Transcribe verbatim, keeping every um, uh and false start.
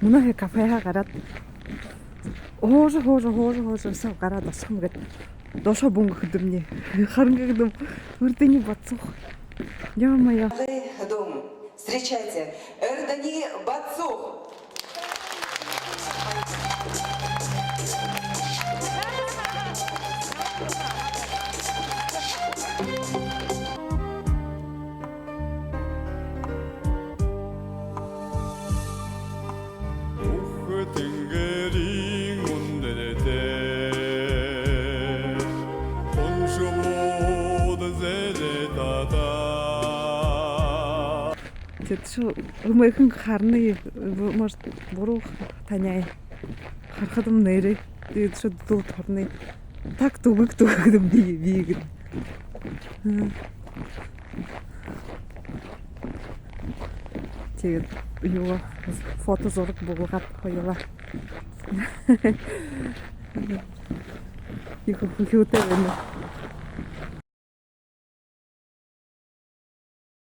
Мүнөө хэ кафеһаа гараад, һуужа, һуужа, һуужа, һуужа, соо гараад ошохом гээд. Доошоо бү гэхэдэмни, харан гэхэдэм, Эрдэни Батсух. Ё-моё. Дом. Встречайте, Эрдэни Батсух. Бүхы тэнгэриин үндэртэ хоншууд зээлээ татаа. Тэдэ шуу, мүнөөхинь харана, может, буруу таняа. Харахадам нээрээ. Тэдэ шуу дүл торно. Так түгэг, түгэг гэдэм би, би гэнэ. М. Тиигээд юугаа, фото зураг буулгаад хоюулаа. Ехэ хүхюутэй байна.